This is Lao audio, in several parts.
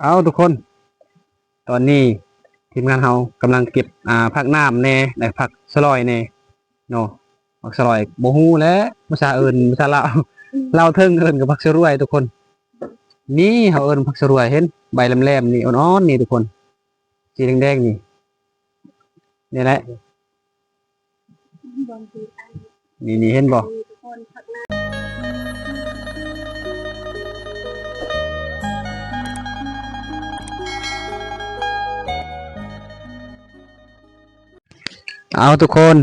ເອົາທຸກຄົນ ຕອນນີ້ທີມງານເຮົາກຳລັງເກັບ ອ່າ ຜັກໜາມແດ່ ແລະ ຜັກສະຫຼອຍແດ່ເນາະ. ຜັກສະຫຼອຍບໍ່ຮູ້ແຫຼະ ພາສາອື່ນ ພາສາລາວ ອືມ ລາວເທິງເອີ້ນກັບຜັກສະຫຼວຍທຸກຄົນ. ນີ້ເຮົາເອີ້ນຜັກສະຫຼວຍ ເຫັນໃບແຫຼມໆນີ້ ອ່ອນໆນີ້ທຸກຄົນ ສີແດງໆນີ້ ນີ້ແຫຼະ. ນີ້ ນີ້ເຫັນບໍ່? ເອົາທຸກຄົນ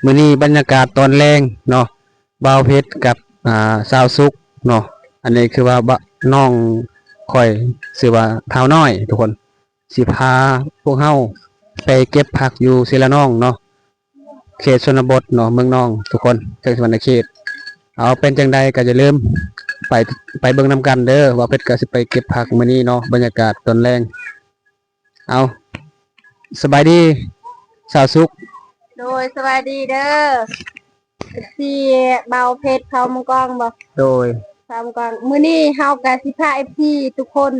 ມື້ນີ້ບັນຍາກາດຕອນແລງເນາະ ບ່າວເພັດກັບ ອ່າ ສາວສຸກເນາະ. ອັນນີ້ຄືວ່າ ບະ ນ້ອງຂ້ອຍຊື່ວ່າທ້າວນ້ອຍທຸກຄົນ ຊິພາພວກເຮົາໄປເກັບຜັກຢູ່ເຊລະນອງເນາະ ເຂດຊົນນະບົດເນາະ ເມືອງນອງທຸກຄົນ ແຂວງສະຫວັນນະເຂດ. ເອົາ ເປັນຈັ່ງໃດກໍຢ່າລືມໄປ ໄປເບິ່ງນຳກັນເດີ ບ່າວເພັດກໍຊິໄປເກັບຜັກມື້ນີ້ເນາະ ບັນຍາກາດຕອນແລງ. ເອົາ ສະບາຍດີສາວສຸກ. ໂດຍ ສະບາຍດີເດີ ເອັຟຊີ ບ່າວເພັດ ເຜົ່າມັງກອງບໍ? ໂດຍ ເຜົ່າມັງກອງ. ມື້ນີ້ເຮົາກະຊິພາເອັຟຊີທຸກຄົນ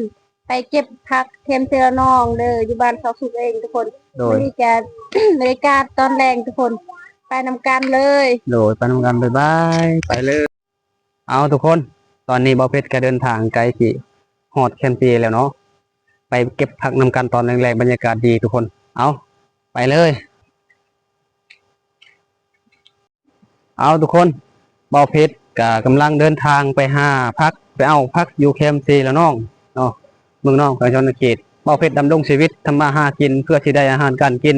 ໄປເກັບຜັກແຄມເຊລະນອງເດີ ຢູ່ບ້ານສາວສຸກເອງທຸກຄົນ. ໂດຍ ມື້ນີ້ກະ ບັນຍາກາດຕອນແລງທຸກຄົນ ໄປນຳກັນເລີຍ. ໂດຍ ໄປນຳກັນ ບາຍບາຍ ໄປເລີຍ. ເອົາທຸກຄົນ ຕອນນີ້ບ່າວເພັດກະເດີນທາງໃກ້ຊິຮອດແຄມເຊແລ້ວເນາະ ໄປເກັບຜັກນຳກັນຕອນແລງໆ ບັນຍາກາດດີທຸກຄົນ. ເອົາ ໄປເລີຍ. ເອົາທຸກຄົນ ບ່າວເພັດກະກຳລັງເດີນທາງໄປຫາຜັກ ໄປເອົາຜັກຢູ່ແຄມເຊລະນອງເນາະ ເມືອງນອງ ແຂວງສະຫວັນນະເຂດ. ບ່າວເພັດດຳລົງຊີວິດທຳມາຫາກິນ ເພື່ອຊິໄດ້ອາຫານການກິນ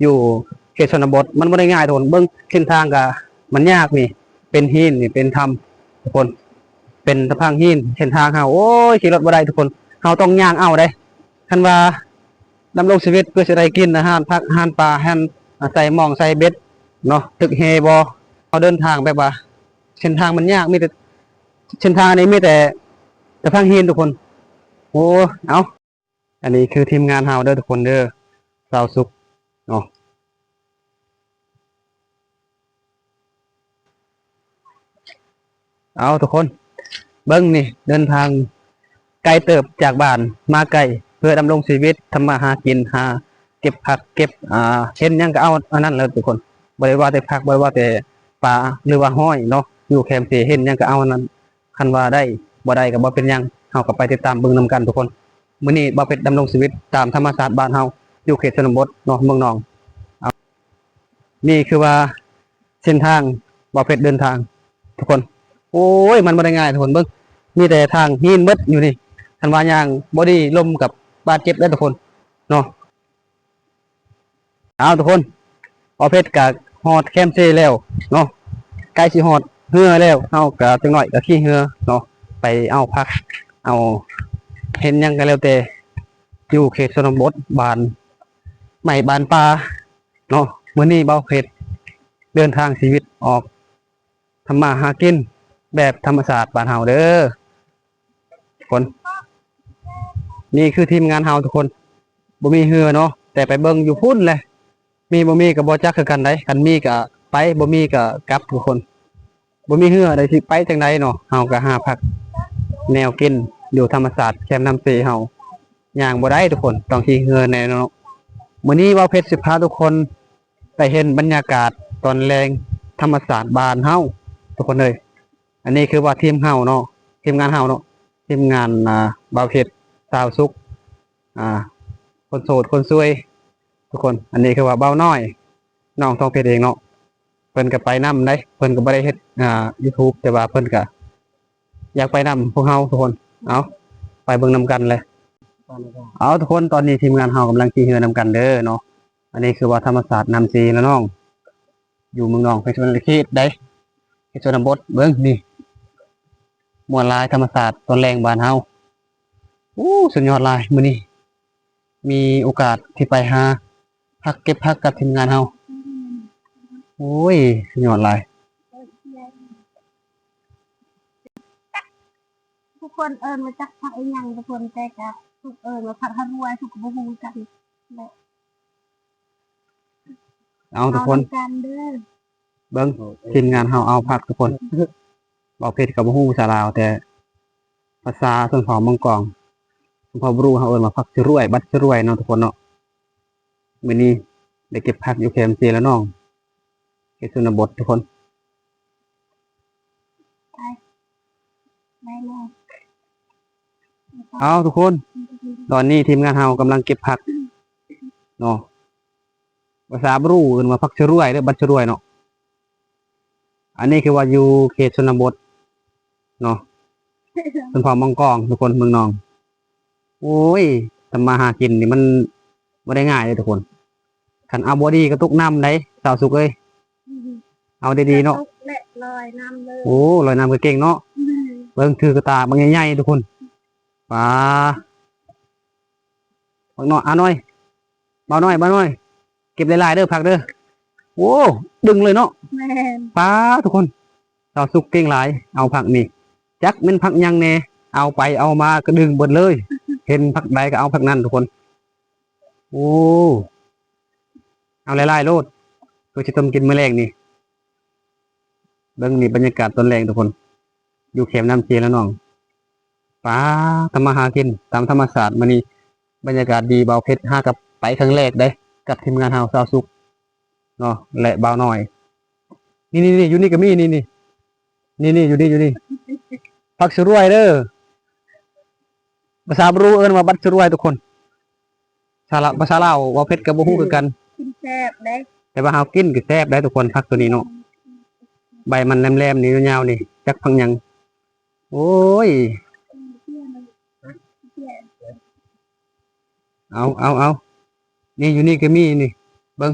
ຢູ່ເຂດຊົນນະບົດ ມັນບໍ່ໄດ້ງ່າຍທຸກຄົນ. ເບິ່ງເສັ້ນທາງກະມັນຍາກນີ້ ເປັນຫີນນີ້ ເປັນຖ້ຳທຸກຄົນ ເປັນຕະພັງຫີນ. ເສັ້ນທາງເຮົາ ໂອ້ຍ ຂີ່ລົດບໍ່ໄດ້ທຸກຄົນ ເຮົາຕ້ອງຍ່າງເອົາເດ້. ຄັນວ່າດຳລົງຊີວິດເພື່ອຊິໄດ້ກິນອາຫານຜັກອາຫານປາ ອາຫານ ອາ ໃສ່ໝ່ອງໃສ່ເບັດເນາະ ຖືກແຮ່ບໍ່ ເຮົາເດີນທາງແບບວ່າເສັ້ນທາງມັນຍາກ ມີແຕ່ ເສັ້ນທາງນີ້ມີແຕ່ຕະພັງຫີນທຸກຄົນ. ໂອ້ ເອົາ ອັນນີ້ຄືທີມງານເຮົາເດີທຸກຄົນເດີ ສາວສຸກເນາະ. ເອົາທຸກຄົນ ເບິ່ງນີ້ ເດີນທາງໄກເຕີບຈາກບ້ານມາໄກ ເພື່ອດຳລົງຊີວິດ ທຳມາຫາກິນ ຫາເກັບຜັກເກັບ ອ່າ ເຫັນຫຍັງກໍເອົາອັນນັ້ນແຫຼະທຸກຄົນ. ບໍ່ໄດ້ວ່າແຕ່ຜັກ ບໍ່ໄດ້ວ່າແຕ່ປາ ຫຼືວ່າຫອຍເນາະ ຢູ່ແຄມເຊເຫັນຫຍັງກໍເອົາອັນນັ້ນ. ຄັນວ່າໄດ້ ບໍ່ໄດ້ກໍບໍ່ເປັນຫຍັງ ເຮົາກໍໄປຕິດຕາມເບິ່ງນຳກັນທຸກຄົນ. ມື້ນີ້ບ່າວເພັດດຳລົງຊີວິດຕາມທຳມະຊາດບ້ານເຮົາ ຢູ່ເຂດຊົນນະບົດເນາະ ເມືອງນອງ. ເອົາ ນີ້ຄືວ່າເສັ້ນທາງບ່າວເພັດເດີນທາງທຸກຄົນ. ໂອ້ຍ ມັນບໍ່ໄດ້ງ່າຍທຸກຄົນ ເບິ່ງ ມີແຕ່ທາງຫີນເບິດຢູ່ນີ້ ຄັນວ່າຍ່າງບໍ່ດີ ລົ້ມກັບບາດເຈັບເດີທຸກຄົນເນາະ. ເອົາທຸກຄົນ ບ່າວເພັດກະຮອດແຄມເຊແລ້ວເນາະ ໃກ້ຊິຮອດເຮືອແລ້ວ. ເຮົາກະຈັກໜ້ອຍກະຂີ່ເຮືອເນາະ ໄປເອົາຜັກ ເອົາເຫັນຫຍັງກະແລ້ວແຕ່ ຢູ່ເຂດຊົນນະບົດ ບ້ານໄມ້ບ້ານປ່າເນາະ. ມື້ນີ້ບ່າວເພັດເດີນທາງຊີວິດອອກ ທຳມາຫາກິນແບບທຳມະຊາດບ້ານເຮົາເດີທຸກຄົນ. ນີ້ຄືທີມງານເຮົາທຸກຄົນ ບໍ່ມີເຮືອເນາະ ແຕ່ໄປເບິ່ງຢູ່ພຸ້ນແຫຼະ ມີບໍ່ມີກໍບໍ່ຈັກຄືກັນໃດ໋. ຄັນມີກໍໄປ ບໍ່ມີກໍກັບທຸກຄົນ. ບໍ່ມີເຮືອໃດ໋ ຊິໄປຈັ່ງໃດເນາະ ເຮົາກໍຫາຜັກແນວກິນຢູ່ທຳມະຊາດແຄມນ້ຳເຊເຮົາ ຍ່າງບໍ່ໄດ້ທຸກຄົນ ຕ້ອງຂີ່ເຮືອແນ່ເນາະ. ມື້ນີ້ບ່າວເພັດຊິພາທຸກຄົນໄປເຫັນບັນຍາກາດຕອນແລງທຳມະຊາດບ້ານເຮົາທຸກຄົນເອີຍ. ອັນນີ້ຄືວ່າທີມເຮົາເນາະ ທີມງານເຮົາເນາະ ທີມງານ ອ່າ ບ່າວເພັດ ສາວສຸກ ອ່າ ຄົນໂສດຄົນສວຍທຸກຄົນ. ອັນນີ້ຄືວ່າບ່າວນ້ອຍ ນ້ອງທອງເພັດເອງເນາະ ເພິ່ນກໍໄປນຳເດ້ ເພິ່ນກໍບໍ່ໄດ້ເຮັດ ອ່າ ຢູທູບ ແຕ່ວ່າເພິ່ນກໍຢາກໄປນຳພວກເຮົາທຸກຄົນ. ເອົາ ໄປເບິ່ງນຳກັນເລີຍ. ເອົາທຸກຄົນ ຕອນນີ້ທີມງານເຮົາກຳລັງຂີ່ເຮືອນຳກັນເດີເນາະ. ອັນນີ້ຄືວ່າທຳມະຊາດນ້ຳເຊລະນອງ ຢູ່ເມືອງນອງ ແຂວງສະຫວັນນະເຂດໃດ໋ ເຂດຊົນນະບົດ. ເບິ່ງນີ້ ມ່ວນຫຼາຍ ທຳມະຊາດຕອນແລງບ້ານເຮົາ. ໂອ້ ສຸດຍອດຫຼາຍ ມື້ນີ້ມີໂອກາດທີ່ໄປຫາຜັກ ເກັບຜັກກັບທີມງານເຮົາ. ໂອ້ຍ ສຸດຍອດຫຼາຍ. ທຸກຄົນເອີ້ນວ່າຈັກຜັກອີ່ຫຍັງທຸກຄົນ ແຕ່ກະທຸກເອີ້ນວ່າຜັກຮະລວຍ ທຸກກໍບໍ່ຮູ້ຄືກັນແຫຼະ. ເອົາທຸກຄົນ ເອົານຳກັນເດີ ເບິ່ງທີມງານເຮົາເອົາຜັກທຸກຄົນ. ເວົ້າເພັດກໍບໍ່ຮູ້ພາສາລາວ ແຕ່ພາສາຊົນເຜົ່າມັງກອງ ພໍ່ບຣູ ເຮົາເອີ້ນວ່າຜັກສະລວຍ ບັກສະລວຍເນາະທຸກຄົນເນາະ. ມື້ນີ້ໄດ້ເກັບຜັກຢູ່ແຄມເຊລະໜອງ ເຂດຊົນນະບົດທຸກຄົນ. ເອົາທຸກຄົນ ຕອນນີ້ທີມງານເຮົາກຳລັງເກັບຜັກເນາະ. ພາສາບຣູເອີ້ນວ່າຜັກສະລວຍ ຫຼື ບັກສະລວຍເນາະ. ອັນນີ້ຄືວ່າຢູ່ເຂດຊົນນະບົດເນາະ ຊົນເຜົ່າມອງກອງທຸກຄົນ ເມືອງໜອງ. ໂອ້ຍ ທຳມາຫາກິນນີ້ມັນບໍ່ໄດ້ງ່າຍເດ້ທຸກຄົນ. ຄັນເອົາບໍ່ດີກໍຕົກນ້ຳໄດ໋ ສາວສຸກເອີຍ. ເອົາດີໆເນາະ. ແລະລອຍນ້ຳເລີຍ. ໂອ້ ລອຍນ້ຳກໍເກັ່ງເນາະ. ເບິ່ງຖືກະຕ່າບັກໃຫຍ່ໆທຸກຄົນ. ປາ ບັກນ້ອຍ ອານ້ອຍ ບ່າວນ້ອຍ ບ່າວນ້ອຍ ເກັບຫຼາຍໆເດີ ຜັກເດີ. ໂອ້ ດຶງເລີຍເນາະ. ແມ່ນ. ປາ ທຸກຄົນ ສາວສຸກເກັ່ງຫຼາຍ. ເອົາຜັກນີ້ ຈັກແມ່ນຜັກຫຍັງແດ່ ເອົາໄປເອົາມາກໍດຶງເບິດເລີຍ. ເຫັນຜັກໃດກໍເອົາຜັກນັ້ນທຸກຄົນ. ໂອ້ ເອົາຫຼາຍໆໂລດ ເພື່ອຊິຕົ້ມກິນມື້ແລງນີ້. ເບິ່ງນີ້ບັນຍາກາດຕອນແລງທຸກຄົນ ຢູ່ແຄມນ້ຳເຊລະໜອງ. ປາ ທຳມາຫາກິນຕາມທຳມະຊາດ. ມື້ນີ້ບັນຍາກາດດີ ບ່າວເພັດຫາກັບໄປຄັ້ງແລກເດ້ ກັບທີມງານເຮົາ ສາວສຸກເນາະ ແລະ ບ່າວນ້ອຍ. ນີ້ໆໆ ຢູ່ນີ້ກໍມີ ນີ້ໆ ນີ້ໆ ຢູ່ນີ້ ຢູ່ນີ້ ຜັກສະລວຍເດີ. ພາສາບຣູເອີ້ນວ່າບັກສະລວຍທຸກຄົນ. ສາລະ ພາສາລາວເວົ້າເຜັດກໍບໍ່ຮູ້ຄືກັນ. ກິນແຊບເດ້ ແຕ່ວ່າເຮົາກິນກໍແຊບໄດ໋ທຸກຄົນ. ຜັກໂຕນີ້ເນາະ ໃບມັນແຫຼມໆນີ້ ຍາວໆນີ້ ຈັກຜັກຫຍັງ. ໂອ້ຍ ເອົາ ເອົາ ເອົາ ນີ້ ຢູ່ນີ້ກໍມີນີ້ ເບິ່ງ.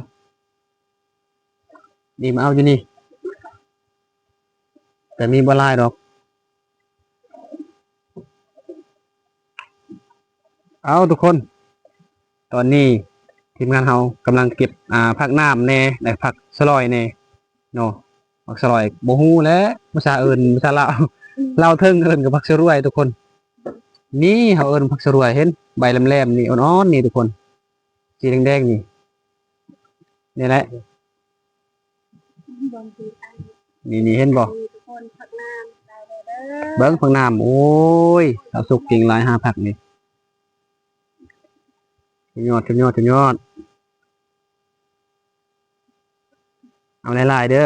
ນີ້ ມາເອົາຢູ່ນີ້ ແຕ່ມີບໍ່ຫຼາຍດອກ. ເອົາທຸກຄົນ ຕອນນີ້ທີມງານເຮົາກຳລັງເກັບ ອ່າ ຜັກໜາມແດ່ ແລະ ຜັກສະລອຍແດ່ເນາະ. ຜັກສະລອຍບໍ່ຮູ້ແຫຼະ ພາສາເອີ້ນ ພາສາລາວ ລາວເທິງເອີ້ນກໍຜັກສະລວຍທຸກຄົນ. ນີ້ເຮົາເອີ້ນຜັກສະລວຍ ເຫັນໃບແຫຼມໆນີ້ ອ່ອນໆນີ້ທຸກຄົນ ສີແດງໆນີ້ ນີ້ແຫຼະ. ນີ້ໆ ເຫັນບໍ່? ເບິ່ງຜັກໜາມ. ໂອ້ຍ ສາວສຸກເກັ່ງຫຼາຍຫາຜັກນີ້. ສຸດຍອດ ສຸດຍອດ ສຸດຍອດ. ເອົາຫຼາຍໆເດີ.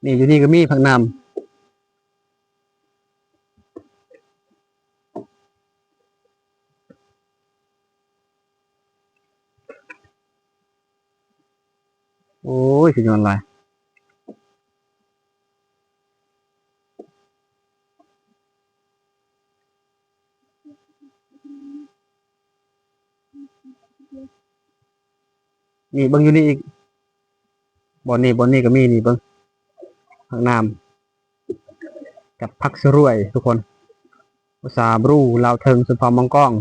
ນີ້ ຢູ່ນີ້ກໍມີຜັກໜາມ. ໂອ້ຍ ສຸດຍອດຫຼາຍ. ນີ້ ເບິ່ງຢູ່ນີ້ອີກ ບ່ອນນີ້ ບ່ອນນີ້ກໍມີນີ້ ເບິ່ງ ຜັກໜາມ ກັບຜັກສະລວຍທຸກຄົນ. ພາສາບຣູ ລາວເທິງ ຊົນເຜົ່າມອງກອງ.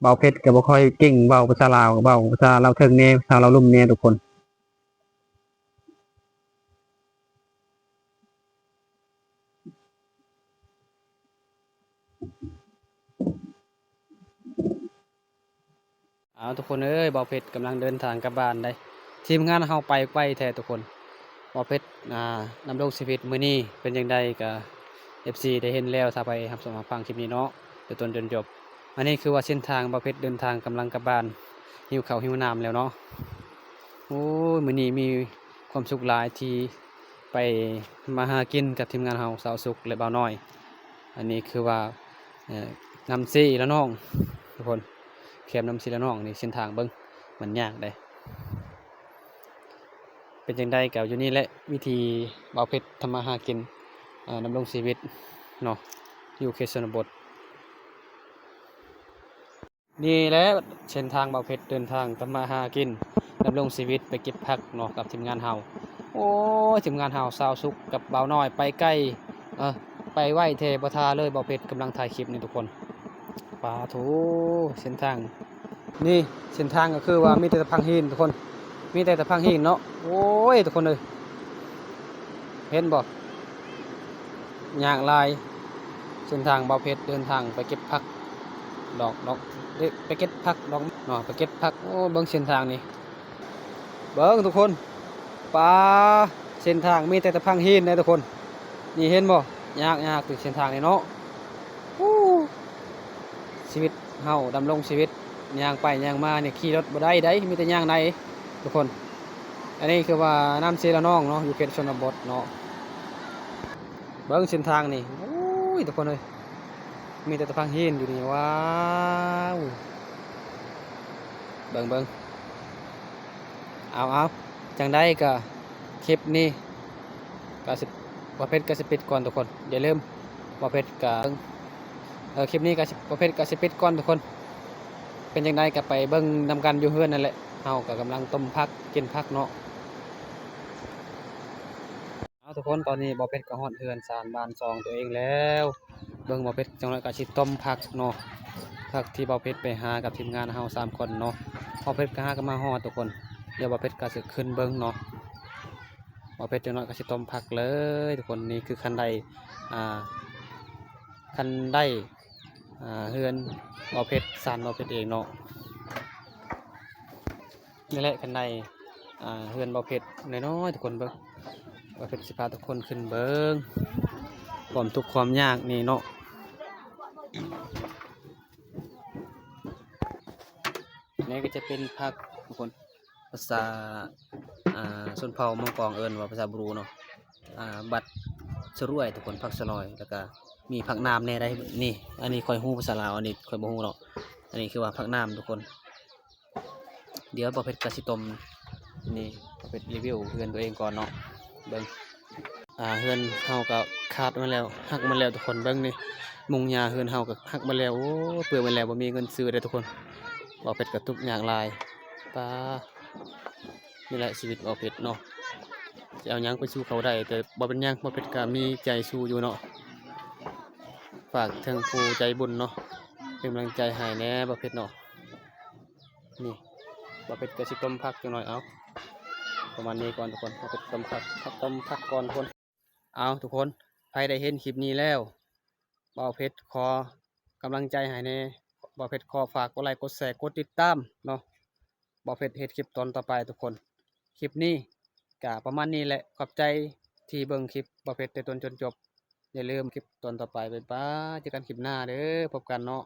ບ່າວເພັດກໍບໍ່ຄ່ອຍເກັ່ງເວົ້າພາສາລາວ ເວົ້າພາສາລາວເທິງແດ່ ພາສາລາວລຸ່ມແດ່ທຸກຄົນ. ເອົາ ທຸກຄົນເອີຍ ບ່າວເພັດກຳລັງເດີນທາງກັບບ້ານໄດ໋. ທີມງານເຮົາໄປໄວແທ້ທຸກຄົນ. ບ່າວເພັດ ອ່າ ດຳລົງຊີວິດມື້ນີ້ເປັນຈັ່ງໃດ ກໍ ເອັຟຊີ ໄດ້ເຫັນແລ້ວ ຖ້າໃຜຮັບຊົມຮັບຟັງຄລິບນີ້ເນາະ ແຕ່ຕົ້ນຈົນຈົບ. ອັນນີ້ຄືວ່າເສັ້ນທາງບ່າວເພັດເດີນທາງກຳລັງກັບບ້ານ ຫິວເຂົ້າຫິວນ້ຳແລ້ວເນາະ. ໂອ້ຍ ມື້ນີ້ມີຄວາມສຸກຫຼາຍທີ່ໄປມາຫາກິນກັບທີມງານເຮົາ ສາວສຸກ ແລະ ບ່າວນ້ອຍ. ອັນນີ້ຄືວ່າ ເອີ ນ້ຳເຊລະໜອງທຸກຄົນ ແຄມນ້ຳເຊລະໜອງນີ້ ເສັ້ນທາງເບິ່ງ ມັນຍາກເດ້. ເປັນຈັ່ງໃດກໍຢູ່ນີ້ແຫຼະ ວິຖີບ່າວເພັດທຳມາຫາກິນ ເອີ ດຳລົງຊີວິດເນາະ ຢູ່ເຂດຊົນນະບົດ. ນີ້ແຫຼະເສັ້ນທາງບ່າວເພັດເດີນທາງທຳມາຫາກິນ ດຳລົງຊີວິດ ໄປເກັບຜັກເນາະ ກັບທີມງານເຮົາ. ໂອ້ຍ ທີມງານເຮົາ ສາວສຸກກັບບ່າວນ້ອຍ ໄປໄກ ເອີ ໄປໄວແທ້ ບໍ່ທ່າເລີຍ. ບ່າວເພັດກຳລັງຖ່າຍຄລິບນີ້ທຸກຄົນ. ປາໂທ້ ເສັ້ນທາງ ນີ້ເສັ້ນທາງກໍຄືວ່າມີແຕ່ຕະພັງຫີນທຸກຄົນ ມີແຕ່ຕະພັງຫີນເນາະ. ໂອ້ຍ ທຸກຄົນເອີຍ ເຫັນບໍ່? ຍາກຫຼາຍ. ເສັ້ນທາງບ່າວເພັດເດີນທາງໄປເກັບຜັກດອກ ດອກ ເອີ ໄປເກັບຜັກດອກເນາະ ໄປເກັບຜັກ. ໂອ້ ເບິ່ງເສັ້ນທາງນີ້ ເບິ່ງທຸກຄົນ ປາ ເສັ້ນທາງມີແຕ່ຕະພັງຫີນເດ້ທຸກຄົນ. ນີ້ເຫັນບໍ່? ຍາກໆ ເສັ້ນທາງນີ້ເນາະ. ໂອ້ ຊີວິດເຮົາດຳລົງຊີວິດ ຍ່າງໄປຍ່າງມານີ້ ຂີ່ລົດບໍ່ໄດ້ໃດ ມີແຕ່ຍ່າງໄດ້ທຸກຄົນ. ອັນນີ້ຄືວ່ານ້ຳເຊລະນອງເນາະ ຢູ່ເຂດຊົນນະບົດເນາະ. ເບິ່ງເສັ້ນທາງນີ້ ໂອ້ຍ ທຸກຄົນເອີຍ ມີແຕ່ຕະພັງຫີນຢູ່ນີ້. ວ້າວ ເບິ່ງໆ ເອົາໆ ຈັ່ງໃດກໍຄລິບນີ້ກໍຊິ ບ່າວເພັດກໍຊິປິດກ່ອນທຸກຄົນ. ຢ່າລືມ ບ່າວເພັດກໍ ເອີ ຄລິບນີ້ກໍຊິ ບ່າວເພັດກໍຊິປິດກ່ອນທຸກຄົນ. ເປັນຈັ່ງໃດກໍໄປເບິ່ງນຳກັນຢູ່ເຮືອນນັ້ນແຫຼະ. ເຮົາກໍກຳລັງຕົ້ມຜັກ ກິນຜັກເນາະ. ເອົາທຸກຄົນ ຕອນນີ້ບ່າວເພັດກໍຮອດເຮືອນຊານບ້ານຊ່ອງຕົວເອງແລ້ວ. ເບິ່ງບ່າວເພັດ ຈັກໜ້ອຍກໍຊິຕົ້ມຜັກເນາະ ຜັກທີ່ບ່າວເພັດໄປຫາກັບທີມງານເຮົາສາມຄົນເນາະ. ບ່າວເພັດກໍຫາກໍມາຮອດທຸກຄົນ. ດຽວບ່າວເພັດກໍຊິຂຶ້ນເບິ່ງເນາະ. ບ່າວເພັດຈັກໜ້ອຍກໍຊິຕົ້ມຜັກເລີຍທຸກຄົນ. ນີ້ຄືຄັນໄດ ອ່າ ຄັນໄດ ອ່າ ເຮືອນບ່າວເພັດ ຊານບ່າວເພັດເອງເນາະ. ນີ້ແຫຼະຄັນໄດ ອ່າ ເຮືອນບ່າວເພັດນ້ອຍໆ ທຸກຄົນເບິ່ງ. ບ່າວເພັດຊິພາທຸກຄົນຂຶ້ນເບິ່ງຄວາມທຸກຄວາມຍາກນີ້ເນາະ. ນີ້ກໍຈະເປັນຜັກທຸກຄົນ ພາສາ ອ່າ ຊົນເຜົ່າເມືອງກອງເອີ້ນວ່າພາສາບຣູເນາະ ອ່າ ບັດສະລວຍທຸກຄົນ ຜັກສະລວຍ. ແລ້ວກໍມີຜັກໜາມແດ່ໄດ໋ນີ້. ອັນນີ້ຂ້ອຍຮູ້ພາສາລາວ ອັນນີ້ຂ້ອຍບໍ່ຮູ້ເນາະ. ອັນນີ້ຄືວ່າຜັກໜາມທຸກຄົນ. ດຽວບ່າວເພັດກໍຊິຕົ້ມ ນີ້ ບ່າວເພັດຣີວິວເຮືອນຕົວເອງກ່ອນເນາະ. ເບິ່ງ ອ່າ ເຮືອນເຮົາກໍຂາດມາແລ້ວ ຫັກມາແລ້ວທຸກຄົນ. ເບິ່ງນີ້ ມຸງຫຍ້າເຮືອນເຮົາກໍຫັກມາແລ້ວ. ໂອ້ ເປືອຍໝົດແລ້ວ ບໍ່ມີເງິນຊື້ເດ້ທຸກຄົນ. ບ່າວເພັດກໍທຸກຍາກຫຼາຍ. ປາ ນີ້ແຫຼະຊີວິດບ່າວເພັດເນາະ. ຈະເອົາຫຍັງໄປສູ້ເຂົາໄດ້ ແຕ່ບໍ່ເປັນຫຍັງ ບ່າວເພັດກໍມີໃຈສູ້ຢູ່ເນາະ. ຝາກເຖິງຜູ້ໃຈບຸນເນາະ ເປັນກຳລັງໃຈໃຫ້ແດ່ບ່າວເພັດເນາະ. ນີ້ ບ່າວເພັດກໍຊິຕົ້ມຜັກຈັກໜ້ອຍ. ເອົາ ປະມານນີ້ກ່ອນທຸກຄົນ. ບ່າວເພັດຕົ້ມຜັກ ພັກ ຕົ້ມຜັກກ່ອນທຸກຄົນ. ເອົາ ທຸກຄົນ ໃຜໄດ້ເຫັນຄລິບນີ້ແລ້ວ ບ່າວເພັດຂໍກຳລັງໃຈໃຫ້ແດ່. ບ່າວເພັດຂໍຝາກກົດໄລ ກົດແຊ ກົດຕິດຕາມເນາະ. ບ່າວເພັດເຮັດຄລິບຕອນຕໍ່ໄປທຸກຄົນ. ຄລິບນີ້ກະປະມານນີ້ແຫຼະ. ຂອບໃຈທີ່ເບິ່ງຄລິບບ່າວເພັດແຕ່ຕົ້ນຈົນຈົບ. ຢ່າລືມຄລິບຕອນຕໍ່ໄປ. ບາຍບາຍ. ເຈີກັນຄລິບໜ້າເດີ. ພົບກັນເນາະ.